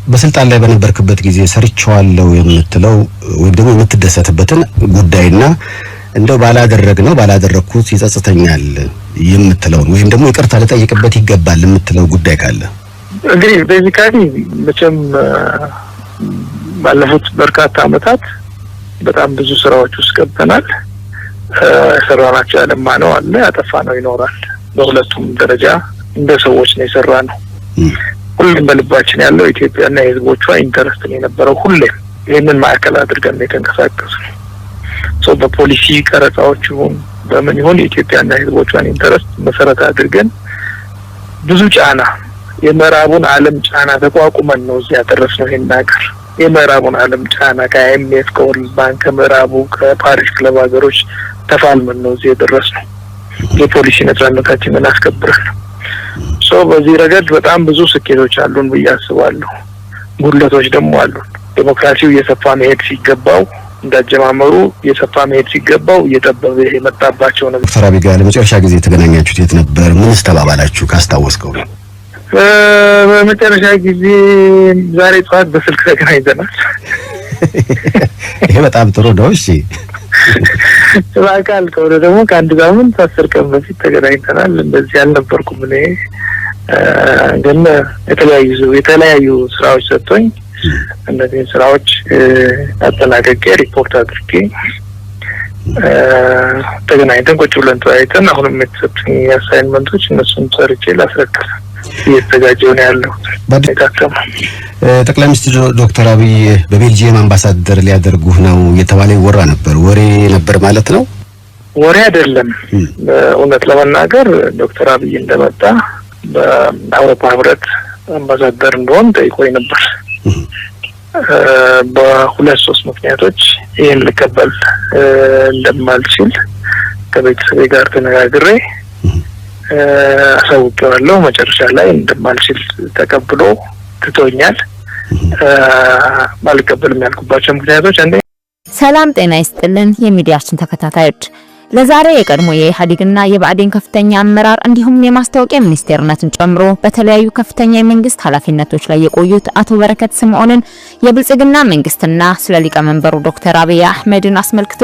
በስልጣን ላይ በነበርክበት ጊዜ ሰርቼዋለሁ የምትለው ወይም ደግሞ የምትደሰትበትን ጉዳይና እንደው ባላደረግነው ባላደረግኩት ይጸጽተኛል የምትለውን ወይም ደግሞ ይቅርታ ልጠይቅበት ይገባል የምትለው ጉዳይ ካለ? እንግዲህ basically መቼም ባለፉት በርካታ አመታት በጣም ብዙ ስራዎች ውስጥ ገብተናል። የሰራናቸው ያለማነው አለ፣ ያጠፋነው ይኖራል። በሁለቱም ደረጃ እንደ ሰዎች ነው የሰራነው። ሁሌም በልባችን ያለው ኢትዮጵያና የህዝቦቿ interest ነው የነበረው። ሁሌም ይህንን ማዕከል አድርገን ነው የተንቀሳቀስነው። So በፖሊሲ ቀረጻዎች ይሁን በምን ይሁን የኢትዮጵያና የህዝቦቿን interest መሰረት አድርገን ብዙ ጫና፣ የምዕራቡን ዓለም ጫና ተቋቁመን ነው እዚህ ያደረስነው ይሄን ሀገር። የምዕራቡን ዓለም ጫና ከ IMF፣ ከ World Bank፣ ከምዕራቡ ከፓሪስ ክለብ ሀገሮች ተፋልመን ነው እዚህ የደረስነው። የፖሊሲ ነጻነታችንን አስከብረን። So በዚህ ረገድ በጣም ብዙ ስኬቶች አሉን ብዬ አስባለሁ። ጉድለቶች ደግሞ አሉን። ዴሞክራሲው እየሰፋ መሄድ ሲገባው፣ እንዳጀማመሩ እየሰፋ መሄድ ሲገባው እየጠበበ የመጣባቸው ነገር። ዶክተር አብይ ጋር ለመጨረሻ ጊዜ የተገናኛችሁት የት ነበር? ምንስ ተባባላችሁ ካስታወስከው? በመጨረሻ ጊዜ ዛሬ ጠዋት በስልክ ተገናኝተናል። ይሄ በጣም ጥሩ ነው። እሺ። በአካል ከሆነ ደግሞ ከአንድ ሳምንት 10 ቀን በፊት ተገናኝተናል። እንደዚህ አልነበርኩም እኔ፣ ግን የተለያዩ የተለያዩ ስራዎች ሰጥቶኝ እነዚህን ስራዎች አጠናቅቄ ሪፖርት አድርጌ ተገናኝተን ቁጭ ብለን ተወያይተን አሁንም የተሰጡኝ assignment ኦች እነሱን ሰርቼ ላስረክብ እየተዘጋጀሁ ነው ያለሁት። የታተመው ጠቅላይ ሚኒስትር ዶክተር አብይ በቤልጂየም አምባሳደር ሊያደርጉህ ነው እየተባለ ይወራ ነበር። ወሬ ነበር ማለት ነው? ወሬ አይደለም። እውነት ለመናገር ዶክተር አብይ እንደመጣ በአውሮፓ ህብረት አምባሳደር እንድሆን ጠይቆኝ ነበር። በሁለት ሶስት ምክንያቶች ይህን ልቀበል እንደማልችል ከቤተሰቤ ጋር ተነጋግሬ አሳውቄዋለሁ። መጨረሻ ላይ እንደማልችል ተቀብሎ ትቶኛል። አልቀበልም ያልኩባቸው ምክንያቶች አንደኛ ሰላም ጤና ይስጥልን የሚዲያችን ተከታታዮች፣ ለዛሬ የቀድሞ የኢህአዴግና የብአዴን ከፍተኛ አመራር እንዲሁም የማስታወቂያ ሚኒስቴርነትን ጨምሮ በተለያዩ ከፍተኛ የመንግስት ኃላፊነቶች ላይ የቆዩት አቶ በረከት ስምኦንን የብልጽግና መንግስትና ስለ ሊቀመንበሩ ዶክተር አብይ አህመድን አስመልክቶ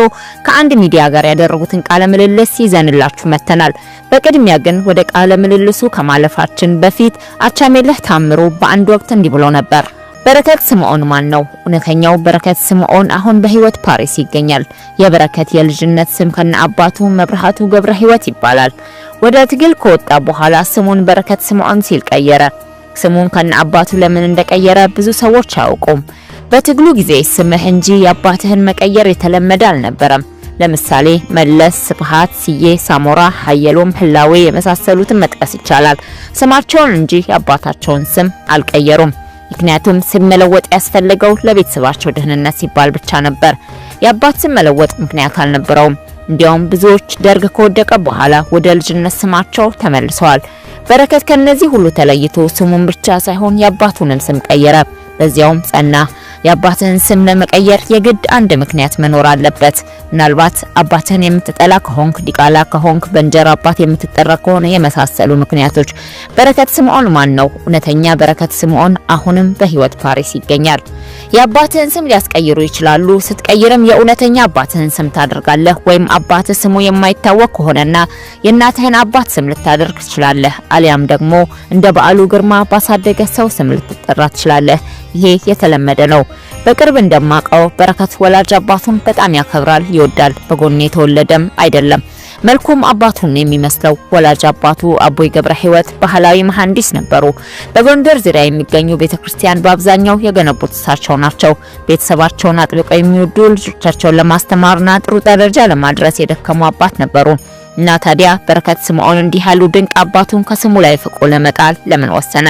ከአንድ ሚዲያ ጋር ያደረጉትን ቃለ ምልልስ ይዘንላችሁ መጥተናል። በቅድሚያ ግን ወደ ቃለ ምልልሱ ከማለፋችን በፊት አቻሜለህ ታምሩ በአንድ ወቅት እንዲህ ብሎ ነበር። በረከት ስምኦን ማን ነው? እውነተኛው በረከት ስምኦን አሁን በህይወት ፓሪስ ይገኛል። የበረከት የልጅነት ስም ከነ አባቱ መብርሃቱ ገብረ ህይወት ይባላል። ወደ ትግል ከወጣ በኋላ ስሙን በረከት ስምኦን ሲል ቀየረ። ስሙን ከነ አባቱ ለምን እንደቀየረ ብዙ ሰዎች አያውቁም። በትግሉ ጊዜ ስምህ እንጂ የአባትህን መቀየር የተለመደ አልነበረም። ለምሳሌ መለስ፣ ስብሃት፣ ስዬ፣ ሳሞራ፣ ሀየሎም፣ ህላዌ የመሳሰሉትን መጥቀስ ይቻላል። ስማቸውን እንጂ የአባታቸውን ስም አልቀየሩም። ምክንያቱም ስም መለወጥ ያስፈለገው ለቤተሰባቸው ደህንነት ሲባል ብቻ ነበር። የአባት ስም መለወጥ ምክንያት አልነበረውም። እንዲያውም ብዙዎች ደርግ ከወደቀ በኋላ ወደ ልጅነት ስማቸው ተመልሰዋል። በረከት ከነዚህ ሁሉ ተለይቶ ስሙን ብቻ ሳይሆን የአባቱንም ስም ቀየረ። በዚያውም ጸና። የአባትህን ስም ለመቀየር የግድ አንድ ምክንያት መኖር አለበት። ምናልባት አባትህን የምትጠላ ከሆንክ፣ ዲቃላ ከሆንክ፣ በእንጀራ አባት የምትጠራ ከሆነ የመሳሰሉ ምክንያቶች። በረከት ስምኦን ማን ነው? እውነተኛ በረከት ስምኦን አሁንም በህይወት ፓሪስ ይገኛል። የአባትህን ስም ሊያስቀይሩ ይችላሉ። ስትቀይርም የእውነተኛ አባትህን ስም ታደርጋለህ፣ ወይም አባትህ ስሙ የማይታወቅ ከሆነና የእናትህን አባት ስም ልታደርግ ትችላለህ። አሊያም ደግሞ እንደ በዓሉ ግርማ ባሳደገ ሰው ስም ልትጠራ ትችላለህ። ይሄ የተለመደ ነው። በቅርብ እንደማውቀው በረከት ወላጅ አባቱን በጣም ያከብራል፣ ይወዳል። በጎን የተወለደም አይደለም። መልኩም አባቱን የሚመስለው። ወላጅ አባቱ አቦይ ገብረ ሕይወት ባህላዊ መሐንዲስ ነበሩ። በጎንደር ዙሪያ የሚገኙ ቤተክርስቲያን በአብዛኛው የገነቡት እሳቸው ናቸው። ቤተሰባቸውን አጥብቀው የሚወዱ፣ ልጆቻቸውን ለማስተማርና ጥሩ ደረጃ ለማድረስ የደከሙ አባት ነበሩ። እና ታዲያ በረከት ስምኦን እንዲህ ያሉ ድንቅ አባቱን ከስሙ ላይ ፍቆ ለመጣል ለምን ወሰነ?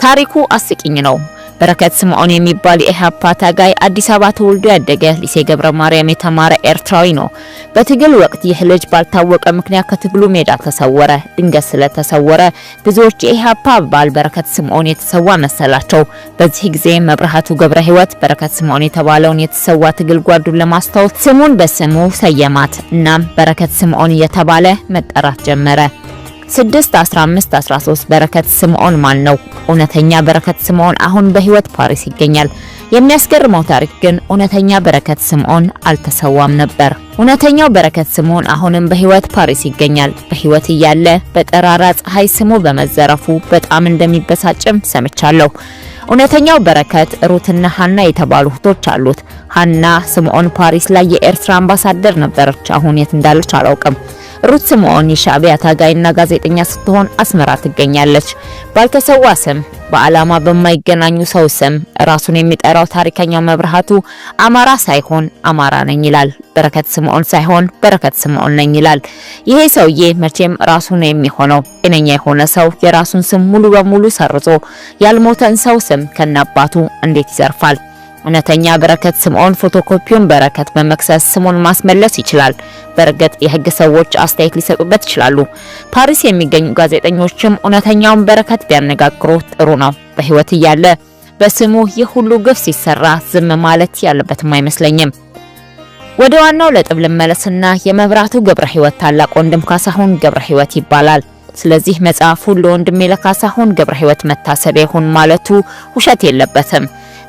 ታሪኩ አስቂኝ ነው። በረከት ስምኦን የሚባል የኢህአፓ ታጋይ አዲስ አበባ ተወልዶ ያደገ፣ ሊሴ ገብረ ማርያም የተማረ ኤርትራዊ ነው። በትግል ወቅት ይህ ልጅ ባልታወቀ ምክንያት ከትግሉ ሜዳ ተሰወረ። ድንገት ስለተሰወረ ብዙዎች የኢህአፓ አባል በረከት ስምኦን የተሰዋ መሰላቸው። በዚህ ጊዜ መብርሃቱ ገብረ ሕይወት በረከት ስምኦን የተባለውን የተሰዋ ትግል ጓዱን ለማስታወስ ስሙን በስሙ ሰየማት። እናም በረከት ስምኦን እየተባለ መጠራት ጀመረ። 6 15 13 በረከት ስምዖን ማን ነው? እውነተኛ በረከት ስምዖን አሁን በህይወት ፓሪስ ይገኛል። የሚያስገርመው ታሪክ ግን እውነተኛ በረከት ስምዖን አልተሰዋም ነበር። እውነተኛው በረከት ስምዖን አሁንም በህይወት ፓሪስ ይገኛል። በህይወት እያለ በጠራራ ፀሐይ ስሙ በመዘረፉ በጣም እንደሚበሳጭም ሰምቻለሁ። እውነተኛው በረከት ሩትና ሃና የተባሉ እህቶች አሉት። ሃና ስምዖን ፓሪስ ላይ የኤርትራ አምባሳደር ነበረች። አሁን የት እንዳለች አላውቅም። ሩት ስምዖን የሻዕቢያ ታጋይና ጋዜጠኛ ስትሆን አስመራ ትገኛለች። ባልተሰዋ ስም በዓላማ በማይገናኙ ሰው ስም ራሱን የሚጠራው ታሪከኛው መብርሃቱ አማራ ሳይሆን አማራ ነኝ ይላል። በረከት ስምዖን ሳይሆን በረከት ስምዖን ነኝ ይላል። ይሄ ሰውዬ መቼም ራሱ ነው የሚሆነው። ጤነኛ የሆነ ሰው የራሱን ስም ሙሉ በሙሉ ሰርዞ ያልሞተን ሰው ስም ከነአባቱ እንዴት ይዘርፋል? እውነተኛ በረከት ስምዖን ፎቶኮፒውን በረከት በመክሰስ ስሙን ማስመለስ ይችላል። በእርግጥ የህግ ሰዎች አስተያየት ሊሰጡበት ይችላሉ። ፓሪስ የሚገኙ ጋዜጠኞችም እውነተኛውን በረከት ቢያነጋግሩ ጥሩ ነው። በህይወት እያለ በስሙ ይህ ሁሉ ግፍ ሲሰራ ዝም ማለት ያለበትም አይመስለኝም። ወደ ዋናው ነጥብ ልመለስና የመብራቱ ገብረ ህይወት ታላቅ ወንድም ካሳሁን ገብረ ህይወት ይባላል። ስለዚህ መጽሐፉ ለወንድሜ ለካሳሁን ገብረ ህይወት መታሰቢያ ይሁን ማለቱ ውሸት የለበትም።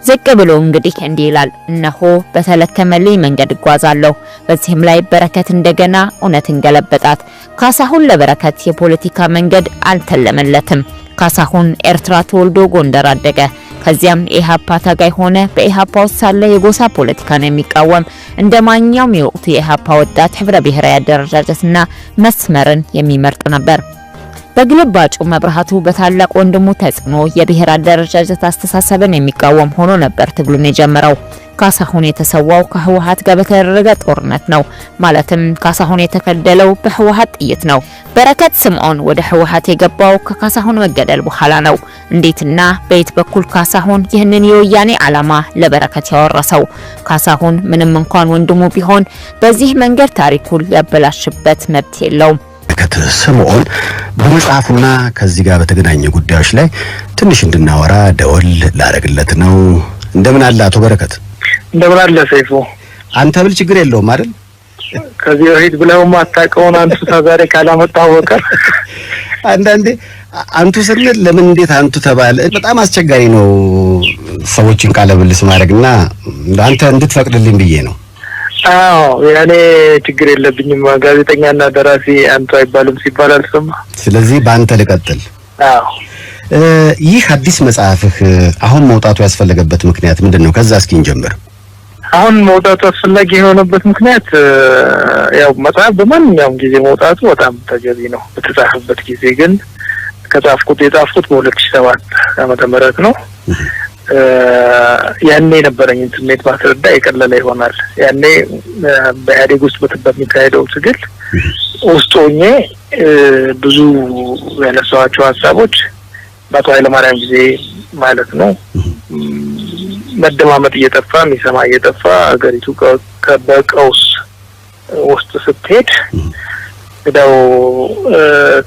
ዝቅ ብሎ እንግዲህ እንዲህ ይላል። እነሆ በተለከመልኝ መንገድ እጓዛለሁ። በዚህም ላይ በረከት እንደገና እውነትን ገለበጣት። ካሳሁን ለበረከት የፖለቲካ መንገድ አልተለመለትም። ካሳሁን ኤርትራ ተወልዶ ጎንደር አደገ። ከዚያም የኢሃፓ ታጋይ ሆነ። በኢሃፓ ውስጥ ሳለ የጎሳ ፖለቲካን የሚቃወም እንደማንኛውም የወቅቱ የኢሃፓ ወጣት ህብረ ብሔራዊ አደረጃጀትና መስመርን የሚመርጥ ነበር። በግልባጩ መብርሃቱ በታላቅ ወንድሙ ተጽዕኖ የብሔር አደረጃጀት አስተሳሰብን የሚቃወም ሆኖ ነበር ትግሉን የጀመረው። ካሳሁን የተሰዋው ከህወሓት ጋር በተደረገ ጦርነት ነው። ማለትም ካሳሁን የተገደለው በህወሓት ጥይት ነው። በረከት ስምዖን ወደ ህወሓት የገባው ከካሳሁን መገደል በኋላ ነው። እንዴትና በየት በኩል ካሳሁን ይህንን የወያኔ ዓላማ ለበረከት ያወረሰው? ካሳሁን ምንም እንኳን ወንድሙ ቢሆን በዚህ መንገድ ታሪኩን ሊያበላሽበት መብት የለውም። በረከት ስምዖን በመጽሐፉና ከዚህ ጋር በተገናኘ ጉዳዮች ላይ ትንሽ እንድናወራ ደወል ላደርግለት ነው። እንደምን አለ አቶ በረከት? እንደምን አለ ሰይፉ? አንተ ብል ችግር የለውም አይደል? ከዚህ በፊት ብለው ማታውቀውን አንቱ ዛሬ ካላመጣው በቀር አንዳንዴ አንቱ ስንል ለምን እንዴት አንቱ ተባለ በጣም አስቸጋሪ ነው ሰዎችን ቃለ ምልልስ ማድረግና አንተ እንድትፈቅድልኝ ብዬ ነው። አዎ ያኔ ችግር የለብኝም። ጋዜጠኛና ደራሲ አንቱ አይባልም ሲባል አልሰማ። ስለዚህ በአንተ ልቀጥል። አዎ ይህ አዲስ መጽሐፍህ አሁን መውጣቱ ያስፈለገበት ምክንያት ምንድነው? ከዛ እስኪ እንጀምር። አሁን መውጣቱ አስፈላጊ የሆነበት ምክንያት ያው መጽሐፍ በማንኛውም ጊዜ መውጣቱ በጣም ተገቢ ነው። በተጻፈበት ጊዜ ግን ከጻፍኩት የጻፍኩት በ2007 ዓመተ ምህረት ነው። ያኔ የነበረኝን ስሜት ማስረዳ የቀለለ ይሆናል። ያኔ በኢህአዴግ ውስጥ በሚካሄደው ትግል ውስጥ ሆኜ ብዙ ያነሳኋቸው ሀሳቦች በአቶ ኃይለማርያም ጊዜ ማለት ነው መደማመጥ እየጠፋ የሚሰማ እየጠፋ አገሪቱ በቀውስ ውስጥ ስትሄድ እንደው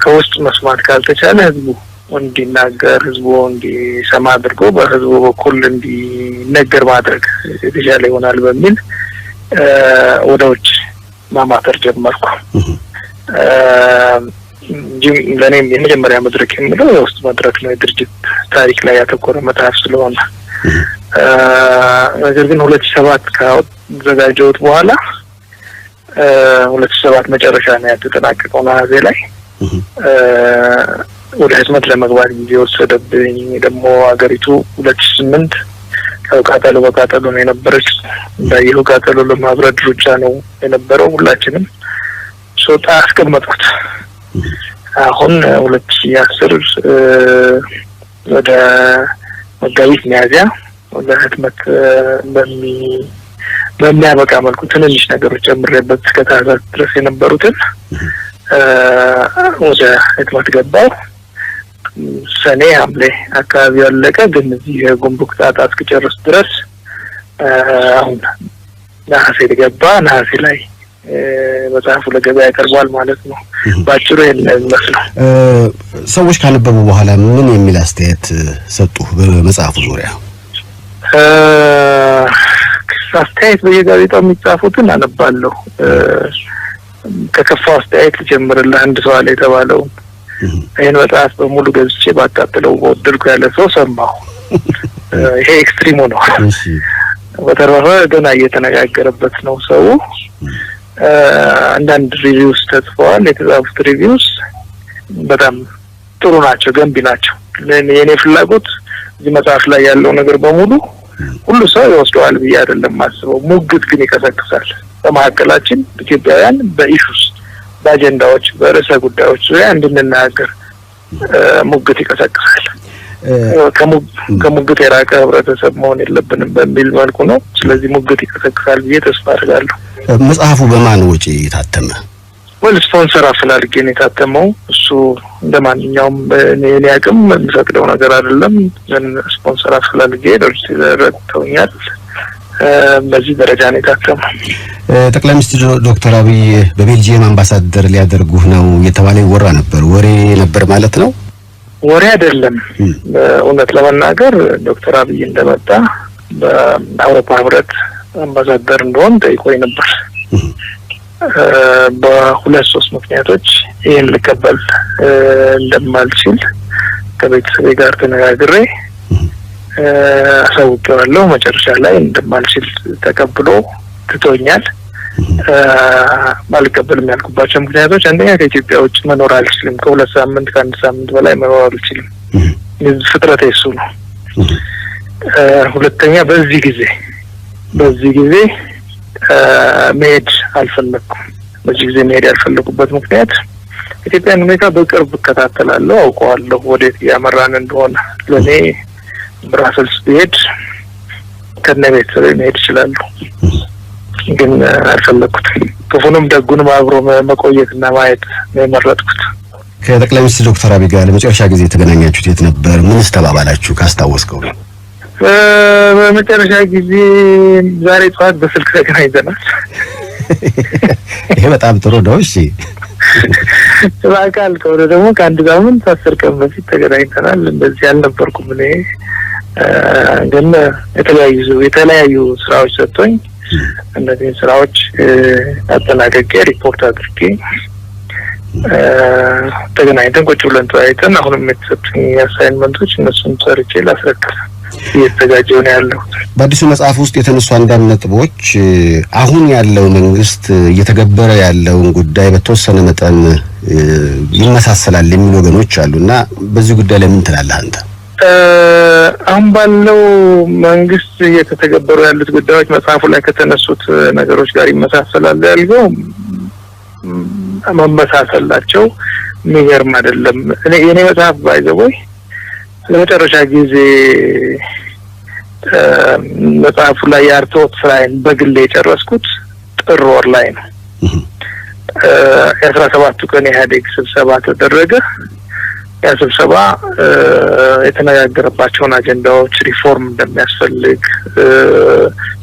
ከውስጥ መስማት ካልተቻለ ህዝቡ እንዲናገር ህዝቡ እንዲሰማ አድርጎ በህዝቡ በኩል እንዲነገር ማድረግ የተሻለ ይሆናል በሚል ወደ ውጭ ማማተር ጀመርኩ። ለእኔም የመጀመሪያ መድረክ የምለው የውስጥ መድረክ ነው፣ የድርጅት ታሪክ ላይ ያተኮረ መጽሐፍ ስለሆነ። ነገር ግን 2007 ካዘጋጀሁት በኋላ 2007 መጨረሻ ነው ያተጠናቀቀው ነሐሴ ላይ ወደ ህትመት ለመግባት ጊዜ ወሰደብኝ። ደግሞ አገሪቱ 2008 ቃጠሎ በቃጠሎ ነው የነበረች። እንዳየኸው ቃጠሎ ለማብረድ ሩጫ ነው የነበረው። ሁላችንም ሶጣ አስቀመጥኩት። አሁን 2010 ወደ መጋቢት ሚያዝያ ወደ ህትመት በሚያበቃ መልኩ ትንንሽ ነገሮች ጨምሬበት እስከ ታህሳስ ድረስ የነበሩትን ወደ ህትመት ገባው። ሰኔ ሐምሌ አካባቢ ያለቀ። ግን እዚህ የጉምሩክ ጣጣ እስክጨርስ ድረስ አሁን ነሐሴ ገባ። ነሐሴ ላይ መጽሐፉ ለገበያ ቀርቧል ማለት ነው። ባጭሩ ይሄን ነው። ሰዎች ካነበቡ በኋላ ምን የሚል አስተያየት ሰጡ በመጽሐፉ ዙሪያ? አስተያየት በየጋዜጣው የሚጻፉትን አነባለሁ። ከከፋው አስተያየት ልጀምርልህ። አንድ ሰው አለ የተባለው ይህን መጽሐፍ በሙሉ ገዝቼ ባቃጥለው በወደድኩ ያለ ሰው ሰማሁ። ይሄ extreme ኡ ነው። በተረፈ ገና እየተነጋገረበት ነው ሰው። አንዳንድ reviews ተጽፈዋል። የተጻፉት reviews በጣም ጥሩ ናቸው፣ ገንቢ ናቸው። የኔ ፍላጎት እዚህ መጽሐፍ ላይ ያለው ነገር በሙሉ ሁሉ ሰው ይወስደዋል ብዬ አይደለም ማስበው። ሙግት ግን ይቀሰቅሳል። በመካከላችን ኢትዮጵያውያን በ issues፣ በአጀንዳዎች፣ በርዕሰ ጉዳዮች ዙሪያ እንድንናገር ሙግት ይቀሰቅሳል። ከሙግት የራቀ ህብረተሰብ መሆን የለብንም በሚል መልኩ ነው። ስለዚህ ሙግት ይቀሰቅሳል ብዬ ተስፋ አድርጋለሁ። መጽሐፉ በማን ወጪ የታተመ? Well፣ ስፖንሰር አፈላልጌ ነው የታተመው። እሱ እንደማንኛውም የኔ አቅም የሚፈቅደው ነገር አይደለም። ግን ስፖንሰር አፈላልጌ ረድተውኛል። በዚህ ደረጃ ነው የታተመው። ጠቅላይ ሚኒስትር ዶክተር አብይ በቤልጂየም አምባሳደር ሊያደርጉህ ነው የተባለ ይወራ ነበር። ወሬ ነበር ማለት ነው? ወሬ አይደለም። እውነት ለመናገር ዶክተር አብይ እንደመጣ በአውሮፓ ህብረት አምባሳደር እንደሆን ጠይቆኝ ነበር። በሁለት ሶስት ምክንያቶች ይህን ልቀበል እንደማልችል ከቤተሰቤ ጋር ተነጋግሬ አሳውቄዋለሁ። መጨረሻ ላይ እንደማልችል ተቀብሎ ትቶኛል። አልቀበልም ያልኩባቸው ምክንያቶች አንደኛ ከኢትዮጵያ ውጭ መኖር አልችልም። ከ2 ሳምንት ከ1 ሳምንት በላይ መኖር አልችልም። ፍጥረቴ እሱ ነው። ሁለተኛ በዚህ ጊዜ መሄድ አልፈለኩም። በዚህ ጊዜ መሄድ ያልፈለኩበት ምክንያት ኢትዮጵያን ሁኔታ በቅርብ እከታተላለሁ፣ አውቀዋለሁ ወዴት እያመራን እንደሆነ። ለእኔ ብራሰልስ ብሄድ ከነ ቤተሰቤ መሄድ እችላለሁ፣ ግን አልፈለኩትም። ክፉንም ደጉንም አብሮ መቆየትና ማየት ነው የመረጥኩት። ከጠቅላይ ሚኒስትር ዶክተር አብይ ጋር ለመጨረሻ ጊዜ የተገናኛችሁት የት ነበር? ምንስ ተባባላችሁ ካስታወስከው? በመጨረሻ ጊዜ ዛሬ ጠዋት በስልክ ተገናኝተናል። ይሄ በጣም ጥሩ ነው። እሺ፣ በአካል ከሆነ ደግሞ ከ1 ሳምንት 10 ቀን በፊት ተገናኝተናል። እንደዚህ አልነበርኩም እኔ፣ ግን የተለያዩ ስራዎች ሰጥቶኝ እነዚህን ስራዎች አጠናቅቄ ሪፖርት አድርጌ ተገናኝተን ቁጭ ብለን ተወያይተን አሁንም የተሰጡኝ assignment ኦች እነሱን ሰርቼ ላስረክብ እየተዘጋጀሁ ነው ያለሁት። በአዲሱ መጽሐፍ ውስጥ የተነሱ አንዳንድ ነጥቦች አሁን ያለው መንግስት እየተገበረ ያለውን ጉዳይ በተወሰነ መጠን ይመሳሰላል የሚሉ ወገኖች አሉና በዚህ ጉዳይ ላይ ምን ትላለህ አንተ? አሁን ባለው መንግስት እየተተገበሩ ያሉት ጉዳዮች መጽሐፉ ላይ ከተነሱት ነገሮች ጋር ይመሳሰላሉ ያልከው መመሳሰላቸው የሚገርም አይደለም። እኔ የኔ መጽሐፍ by the way ለመጨረሻ ጊዜ መጽሐፉ ላይ የአርትዖት ስራዬን በግሌ የጨረስኩት ጥር ወር ላይ ነው። የ17ቱ ቀን የኢህአዴግ ስብሰባ ተደረገ። ያ ስብሰባ የተነጋገረባቸውን አጀንዳዎች ሪፎርም እንደሚያስፈልግ፣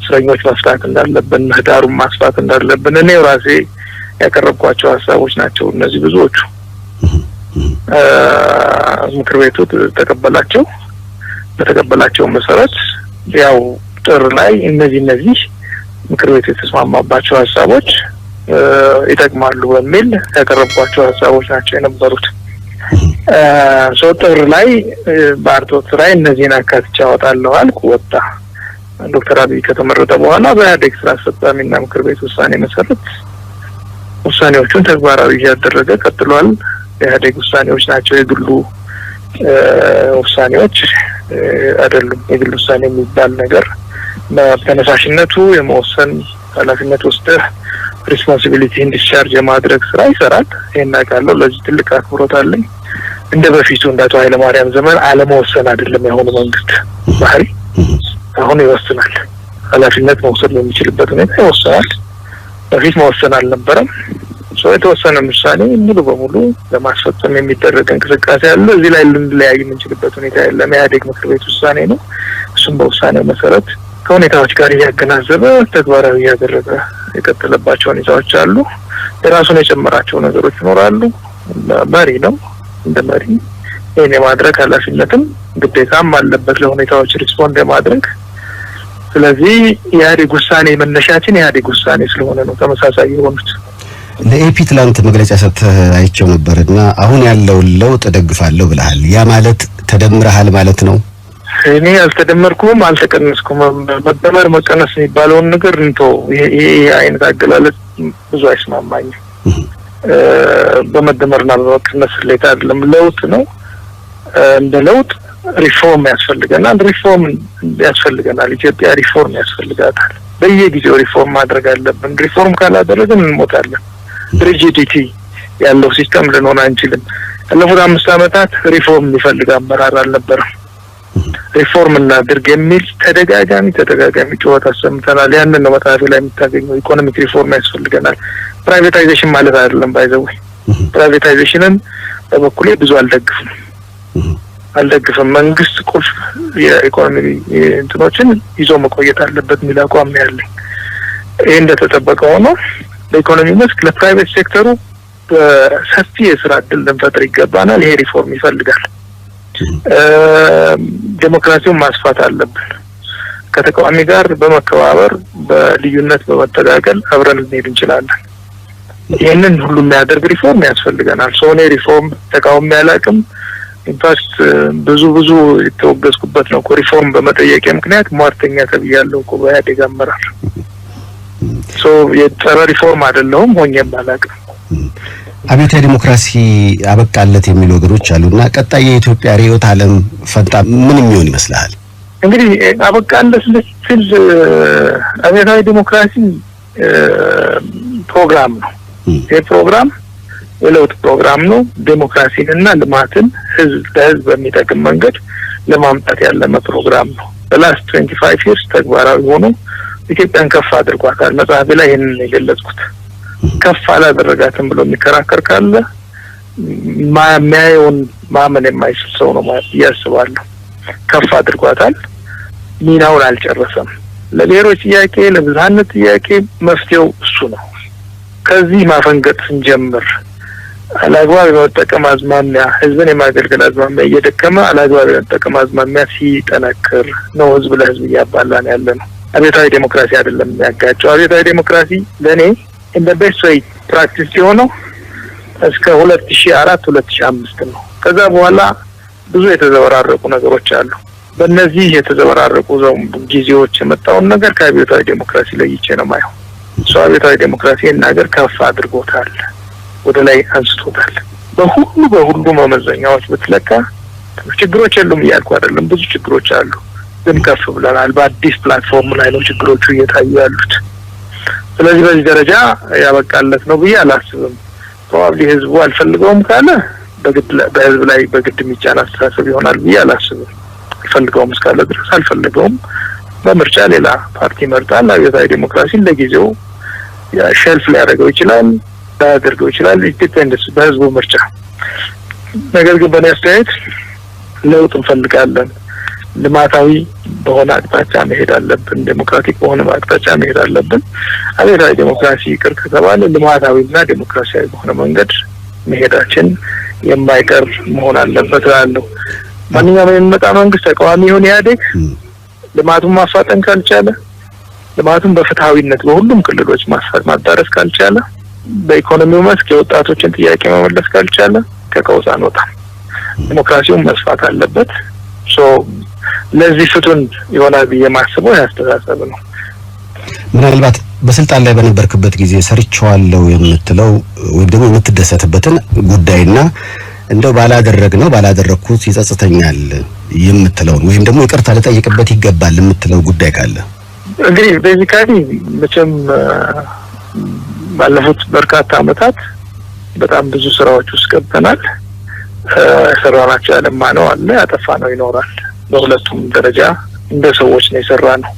እስረኞች መፍታት እንዳለብን፣ ምህዳሩን ማስፋት እንዳለብን እኔ ራሴ ያቀረብኳቸው ሀሳቦች ናቸው እነዚህ ብዙዎቹ። ምክር ቤቱ ተቀበላቸው። በተቀበላቸው መሰረት ያው ጥር ላይ እነዚህ ምክር ቤቱ የተስማማባቸው ሀሳቦች ይጠቅማሉ በሚል ያቀረብኳቸው ሀሳቦች ናቸው የነበሩት። So ጥር ላይ በአርትዖት ስራዬ እነዚህን አካትቼ አወጣለሁ አልኩ። ወጣ። ዶክተር አብይ ከተመረጠ በኋላ በኢህአዴግ ስራ አስፈጻሚና ምክር ቤት ውሳኔ መሰረት ውሳኔዎቹን ተግባራዊ እያደረገ ቀጥሏል። የኢህአዴግ ውሳኔዎች ናቸው፣ የግሉ ውሳኔዎች አይደሉም። የግል ውሳኔ የሚባል ነገር በተነሳሽነቱ የመወሰን ኃላፊነት ወስደህ responsibility ን discharge የማድረግ ስራ ይሰራል። ይሄን አውቃለሁ። ለዚህ ትልቅ አክብሮት አለኝ። እንደ በፊቱ እንደ አቶ ኃይለማርያም ዘመን አለመወሰን አይደለም የአሁኑ መንግስት ባህሪ። አሁን ይወስናል። ኃላፊነት መውሰድ በሚችልበት ሁኔታ ይወስናል። በፊት መወሰን አልነበረም። So የተወሰነ ውሳኔ ሙሉ በሙሉ ለማስፈጸም የሚደረግ እንቅስቃሴ አለ። እዚህ ላይ ልንለያይ የምንችልበት ሁኔታ የለም። የኢህአዴግ ምክር ቤት ውሳኔ ነው። እሱም በውሳኔው መሰረት ከሁኔታዎች ጋር እያገናዘበ ተግባራዊ እያደረገ የቀጠለባቸው ሁኔታዎች አሉ። የራሱን የጨመራቸው ነገሮች ይኖራሉ። መሪ ነው። እንደ መሪ ይህን የማድረግ ኃላፊነትም ግዴታም አለበት ለሁኔታዎች respond የማድረግ። ስለዚህ የኢህአዴግ ውሳኔ መነሻችን የኢህአዴግ ውሳኔ ስለሆነ ነው ተመሳሳይ የሆኑት። ለኤፒ ትላንት መግለጫ ሰጥተህ አይቼው ነበርና አሁን ያለውን ለውጥ እደግፋለሁ ብለሃል። ያ ማለት ተደምረሃል ማለት ነው? እኔ አልተደመርኩም፣ አልተቀነስኩም። መደመር መቀነስ የሚባለውን ነገር እንተው። ይሄ አይነት አገላለጽ ብዙ አይስማማኝም። በመደመርና በመቀነስ ስሌት አይደለም፣ ለውጥ ነው። እንደ ለውጥ ሪፎርም ያስፈልገናል። ሪፎርም ያስፈልገናል። ኢትዮጵያ ሪፎርም ያስፈልጋታል። በየጊዜው ሪፎርም ማድረግ አለብን። ሪፎርም ካላደረግን እንሞታለን። Rigidity ያለው system ልንሆን አንችልም። ያለፉት 5 ዓመታት ሪፎርም የሚፈልግ አመራር አልነበረም። ሪፎርም እናድርግ የሚል ተደጋጋሚ ጩኸት አሰምተናል። ያንን ነው መጽሐፌ ላይ የምታገኘው። Economic reform ያስፈልገናል። Privatization ማለት አይደለም፣ by the way። Privatization ን በበኩሌ ብዙ አልደግፍም። መንግስት ቁልፍ የኢኮኖሚ እንትኖችን ይዞ መቆየት አለበት የሚል አቋም ነው ያለኝ። ይሄ እንደተጠበቀ ሆኖ በኢኮኖሚ መስክ ለ private sector ኡ በሰፊ የስራ እድል ልንፈጥር ይገባናል። ይሄ ሪፎርም ይፈልጋል። ዴሞክራሲውን ማስፋት አለብን። ከተቃዋሚ ጋር በመከባበር በልዩነት በመተጋገል አብረን ልንሄድ እንችላለን። ይህንን ሁሉ የሚያደርግ ሪፎርም ያስፈልገናል። So እኔ ሪፎርም ተቃውሜ አላውቅም። In fact ብዙ ብዙ የተወገዝኩበት ነው እኮ፣ ሪፎርም በመጠየቄ ምክንያት ሟርተኛ ተብያለሁ እኮ በኢህአዴግ አመራር። So የጸረ ሪፎርም አይደለሁም፣ ሆኜም አላውቅም። አብዮታዊ ዲሞክራሲ አበቃለት የሚሉ ወገኖች አሉና ቀጣይ የኢትዮጵያ ርዕዮተ ዓለም ፈንታ ምን የሚሆን ይመስልሃል? እንግዲህ አበቃለት ስትል አብዮታዊ ዲሞክራሲ ፕሮግራም ነው። ይህ ፕሮግራም የለውጥ ፕሮግራም ነው። ዴሞክራሲንና ልማትን ህዝብ ለህዝብ በሚጠቅም መንገድ ለማምጣት ያለመ ፕሮግራም ነው። በ last 25 years ተግባራዊ ሆኖ ኢትዮጵያን ከፍ አድርጓታል። መጽሐፌ ላይ ይህንን የገለጽኩት። ከፍ አላደረጋትም ብሎ የሚከራከር ካለ የሚያየውን ማመን የማይችል ሰው ነው ማለት እያስባለሁ። ከፍ አድርጓታል። ሚናውን አልጨረሰም። ለብሔሮች ጥያቄ፣ ለብዝሃነት ጥያቄ መፍትሄው እሱ ነው። ከዚህ ማፈንገጥ ስንጀምር አላግባብ የመጠቀም አዝማሚያ፣ ህዝብን የማገልገል አዝማሚያ እየደከመ አላግባብ የመጠቀም አዝማሚያ ሲጠነክር ነው ህዝብ ለህዝብ እያባላን ያለ ነው። አብዮታዊ ዴሞክራሲ አይደለም የሚያጋጨው። አብዮታዊ ዴሞክራሲ ለእኔ in the best way practice የሆነው እስከ 2004 2005 ነው። ከዛ በኋላ ብዙ የተዘበራረቁ ነገሮች አሉ። በእነዚህ የተዘበራረቁ ጊዜዎች የመጣውን ነገር ከአብዮታዊ ዴሞክራሲ ለይቼ ነው የማየው። እሱ አብዮታዊ ዴሞክራሲ ሀገር ከፍ አድርጎታል፣ ወደ ላይ አንስቶታል። በሁሉ መመዘኛዎች ብትለካ ችግሮች የሉም እያልኩ አይደለም፣ ብዙ ችግሮች አሉ፣ ግን ከፍ ብለናል። በአዲስ platform ላይ ነው ችግሮቹ እየታዩ ያሉት። ስለዚህ በዚህ ደረጃ ያበቃለት ነው ብዬ አላስብም። Probably ህዝቡ አልፈልገውም ካለ በግድ በህዝብ ላይ በግድ የሚጫን አስተሳሰብ ይሆናል ብዬ አላስብም። አልፈልገውም እስካለ ድረስ አልፈልገውም፣ በምርጫ ሌላ ፓርቲ ይመርጣል። አብዮታዊ ዴሞክራሲን ለጊዜው shelf ሊያደርገው ይችላል፣ ላያደርገው ይችላል። Depends በህዝቡ ምርጫ። ነገር ግን በእኔ አስተያየት ለውጥ እንፈልጋለን። ልማታዊ በሆነ አቅጣጫ መሄድ አለብን። ዴሞክራቲክ በሆነ አቅጣጫ መሄድ አለብን። አብዮታዊ ዴሞክራሲ ይቅር ከተባለ ልማታዊና ዴሞክራሲያዊ በሆነ መንገድ መሄዳችን የማይቀር መሆን አለበት እላለሁ። ማንኛውም የሚመጣ መንግስት፣ ተቃዋሚ ይሁን ኢህአዴግ፣ ልማቱን ማፋጠን ካልቻለ፣ ልማቱን በፍትሃዊነት በሁሉም ክልሎች ማዳረስ ካልቻለ፣ በኢኮኖሚው መስክ የወጣቶችን ጥያቄ መመለስ ካልቻለ ከቀውስ አንወጣም። ዲሞክራሲውን መስፋት አለበት። So ለዚህ ፍቱን ይሆናል ብዬ ማስበው ያስተሳሰብ ነው። ምናልባት በስልጣን ላይ በነበርክበት ጊዜ ሰርቼዋለሁ የምትለው ወይም ደግሞ የምትደሰትበትን ጉዳይና እንደው ባላደረግነው ባላደረግኩት ይጸጽተኛል የምትለውን ወይም ደግሞ ይቅርታ ልጠይቅበት ይገባል የምትለው ጉዳይ ካለ? እንግዲህ basically መቼም ባለፉት በርካታ አመታት በጣም ብዙ ስራዎች ውስጥ ገብተናል። የሰራናቸው ያለማነው አለ፣ ያጠፋነው ይኖራል። በሁለቱም ደረጃ እንደ ሰዎች ነው የሰራነው።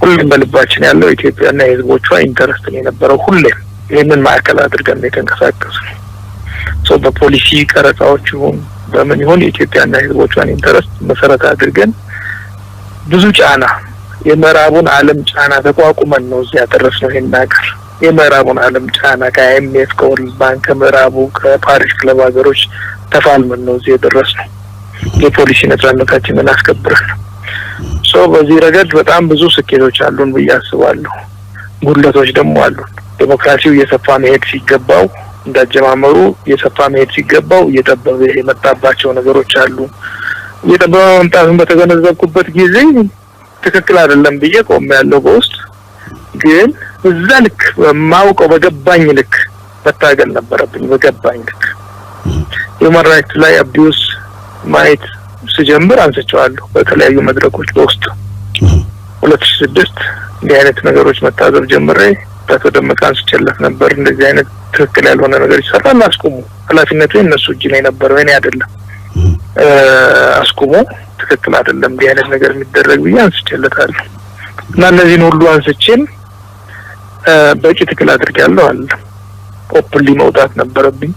ሁሌም በልባችን ያለው ኢትዮጵያና የህዝቦቿ interest ነው የነበረው። ሁሌም ይህንን ማዕከል አድርገን ነው የተንቀሳቀስነው። So በፖሊሲ ቀረጻዎች ይሁን በምን ይሁን የኢትዮጵያና የህዝቦቿን interest መሰረት አድርገን ብዙ ጫና፣ የምዕራቡን ዓለም ጫና ተቋቁመን ነው እዚህ ያደረስነው ይሄን ሀገር። የምዕራቡን ዓለም ጫና ከ IMF፣ ከ World Bank፣ ከምዕራቡ ከፓሪስ ክለብ ሀገሮች ተፋልመን ነው እዚህ የደረስነው። የፖሊሲ ነጻነታችንን አስከብረን። So በዚህ ረገድ በጣም ብዙ ስኬቶች አሉን ብዬ አስባለሁ። ጉድለቶች ደግሞ አሉን። ዴሞክራሲው እየሰፋ መሄድ ሲገባው፣ እንዳጀማመሩ እየሰፋ መሄድ ሲገባው እየጠበበ የመጣባቸው ነገሮች አሉ። እየጠበበ መምጣቱን በተገነዘብኩበት ጊዜ ትክክል አይደለም ብዬ ቆሜያለሁ። በውስጥ ግን እዛ ልክ በማውቀው በገባኝ ልክ መታገል ነበረብኝ። በገባኝ ልክ human right ላይ abuse ማየት ስጀምር አንስቼዋለሁ በተለያዩ መድረኮች። በውስጥ 2006 እንዲህ አይነት ነገሮች መታዘብ ጀምሬ አቶ ደመቀ አንስቼለት ነበር። እንደዚህ አይነት ትክክል ያልሆነ ነገር ይሰራል፣ አስቁሙ። ኃላፊነቱ የእነሱ እጅ ላይ ነበረ፣ እኔ አይደለም። አስቁሙ፣ ትክክል አይደለም እንዲህ አይነት ነገር የሚደረግ ብዬ አንስቼለታለሁ። እና እነዚህን ሁሉ አንስቼም በቂ ትግል አድርጌያለሁ አለ። Openly መውጣት ነበረብኝ።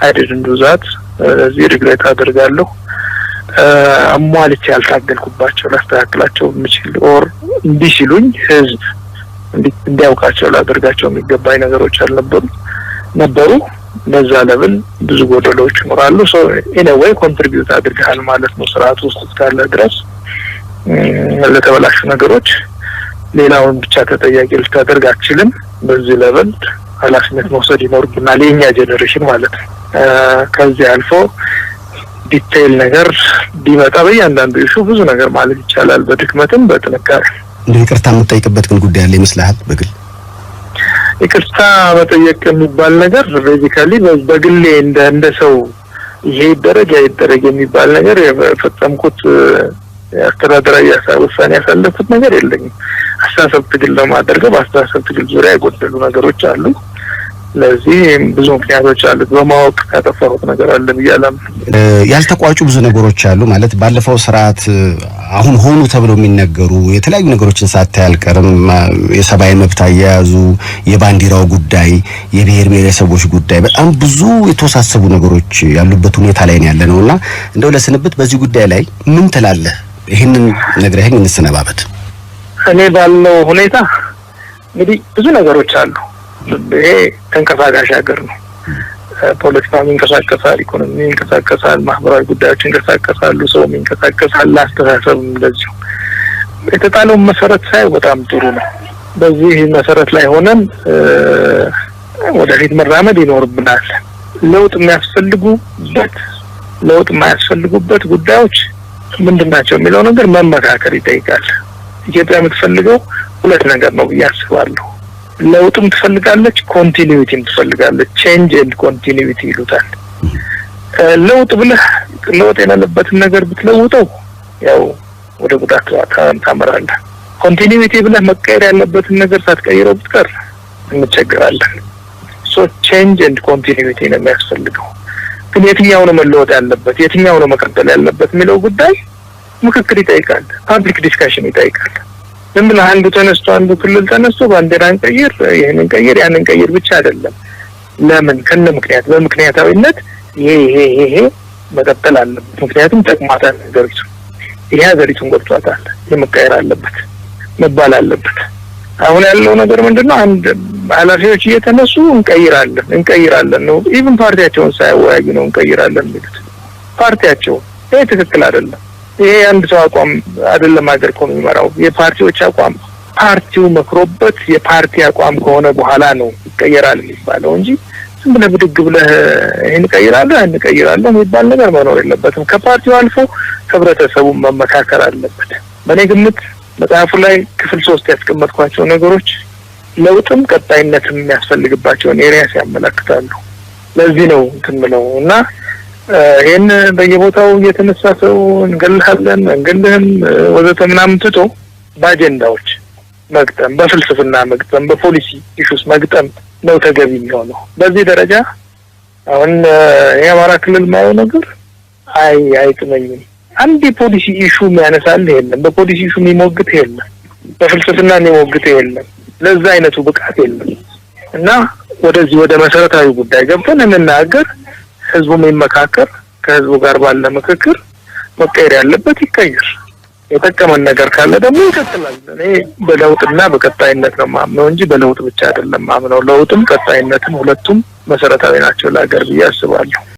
I didn't do that። እዚህ regret አደርጋለሁ። አሟልቼ ያልታገልኩባቸው፣ ላስተካክላቸው የምችል or እንዲህ ሲሉኝ ህዝብ እንዲያውቃቸው ላደርጋቸው የሚገባኝ ነገሮች አልነበሩ፣ ነበሩ። በዛ level ብዙ ጎደሎች ይኖራሉ። So anyway contribute አድርገሃል ማለት ነው። ስርዓቱ ውስጥ እስካለ ድረስ ለተበላሹ ነገሮች ሌላውን ብቻ ተጠያቂ ልታደርግ አትችልም። በዚህ level ኃላፊነት መውሰድ ይኖርብናል፣ የኛ generation ማለት ነው። ከዚህ አልፎ detail ነገር ቢመጣ በእያንዳንዱ issue ብዙ ነገር ማለት ይቻላል፣ በድክመትም በጥንካሬ። እንደ ይቅርታ የምትጠይቅበት ግን ጉዳይ አለ ይመስልሃል በግል? ይቅርታ መጠየቅ የሚባል ነገር basically በግሌ እንደ ሰው ይሄ ይደረግ ያ ይደረግ የሚባል ነገር የፈጸምኩት አስተዳደራዊ ውሳኔ ያሳለፍኩት ነገር የለኝም። አስተሳሰብ ትግል ነው የማደርገው። በአስተሳሰብ ትግል ዙሪያ የጎደሉ ነገሮች አሉ። ለዚህ ብዙ ምክንያቶች አሉት። በማወቅ ያጠፋሁት ነገር አለ ብዬ አላምንም። ያልተቋጩ ብዙ ነገሮች አሉ፣ ማለት ባለፈው ስርዓት አሁን ሆኑ ተብለው የሚነገሩ የተለያዩ ነገሮችን ሳታይ አልቀርም። የሰብአዊ መብት አያያዙ፣ የባንዲራው ጉዳይ፣ የብሔር ብሔረሰቦች ጉዳይ፣ በጣም ብዙ የተወሳሰቡ ነገሮች ያሉበት ሁኔታ ላይ ነው ያለነው እና እንደው ለስንብት በዚህ ጉዳይ ላይ ምን ትላለህ? ይህንን ነግረኸኝ እንሰነባበት። እኔ ባለው ሁኔታ እንግዲህ ብዙ ነገሮች አሉ። ይሄ ተንቀሳቃሽ ሀገር ነው። ፖለቲካም ይንቀሳቀሳል፣ ኢኮኖሚ ይንቀሳቀሳል፣ ማህበራዊ ጉዳዮች ይንቀሳቀሳሉ፣ ሰውም ይንቀሳቀሳል፣ አስተሳሰብም እንደዚሁ። የተጣለውን መሰረት ሳይ በጣም ጥሩ ነው። በዚህ መሰረት ላይ ሆነን ወደፊት መራመድ ይኖርብናል። ለውጥ የሚያስፈልጉበት፣ ለውጥ የማያስፈልጉበት ጉዳዮች ምንድን ናቸው የሚለው ነገር መመካከር ይጠይቃል። ኢትዮጵያ የምትፈልገው ሁለት ነገር ነው ብዬ አስባለሁ። ለውጥም ትፈልጋለች፣ continuity ም ትፈልጋለች። Change and continuity ይሉታል። ለውጥ ብለህ ለውጥ የሌለበትን ነገር ብትለውጠው ያው ወደ ጉዳት ታመራለህ። Continuity ብለህ መቀየር ያለበትን ነገር ሳትቀይረው ብትቀር እንቸገራለን። So change and continuity ነው የሚያስፈልገው። ግን የትኛው ነው መለወጥ ያለበት፣ የትኛው ነው መቀጠል ያለበት የሚለው ጉዳይ ምክክር ይጠይቃል። Public discussion ይጠይቃል። ዝም ብለህ አንዱ ተነስቶ፣ አንዱ ክልል ተነስቶ ባንዲራ እንቀይር፣ ይህንን ቀይር፣ ያንን ቀይር ብቻ አይደለም። ለምን ከነ ምክንያት በምክንያታዊነት ይሄ ይሄ ይሄ መቀጠል አለበት፣ ምክንያቱም ጠቅሟታል ሀገሪቱ፣ ይሄ ሀገሪቱን ጎድቷታል፣ ይሄ መቀየር አለበት መባል አለበት። አሁን ያለው ነገር ምንድነው? አንድ ኃላፊዎች እየተነሱ እንቀይራለን እንቀይራለን ነው። Even ፓርቲያቸውን ሳያወያዩ ነው እንቀይራለን የሚሉት ፓርቲያቸው። ይሄ ትክክል አይደለም። ይሄ የአንድ ሰው አቋም አይደለም። ሀገር እኮ የሚመራው የፓርቲዎች አቋም፣ ፓርቲው መክሮበት የፓርቲ አቋም ከሆነ በኋላ ነው ይቀየራል የሚባለው እንጂ ዝም ብለህ ብድግ ብለህ ይሄን እቀይራለሁ ያን እቀይራለሁ የሚባል ነገር መኖር የለበትም። ከፓርቲው አልፎ ህብረተሰቡን መመካከር አለበት። በእኔ ግምት መጽሐፉ ላይ ክፍል 3 ያስቀመጥኳቸው ነገሮች ለውጥም ቀጣይነትም የሚያስፈልግባቸውን areas ያመለክታሉ። ለዚህ ነው እንትን ምለው እና ይሄን በየቦታው እየተነሳ ሰው እንገልሃለን እንገልህም ወዘተ ምናምን ትቶ በአጀንዳዎች መግጠም፣ በፍልስፍና መግጠም፣ በ policy issues መግጠም ነው ተገቢ የሚሆነው። በዚህ ደረጃ አሁን የአማራ ክልል ማየው ነገር አይጥመኝም። አንድ የ policy issue የሚያነሳልህ የለም። በ policy issue የሚሞግት የለም። በፍልስፍና የሚሞግት የለም። ለዛ አይነቱ ብቃት የለም። እና ወደዚህ ወደ መሰረታዊ ጉዳይ ገብተን እንናገር፣ ህዝቡ የሚመካከር፣ ከህዝቡ ጋር ባለ ምክክር መቀየር ያለበት ይቀየር። የጠቀመን ነገር ካለ ደግሞ ይቀጥላል። እኔ በለውጥና በቀጣይነት ነው የማምነው እንጂ በለውጥ ብቻ አይደለም የማምነው። ለውጥም ቀጣይነትም ሁለቱም መሰረታዊ ናቸው ለሀገር ብዬ አስባለሁ።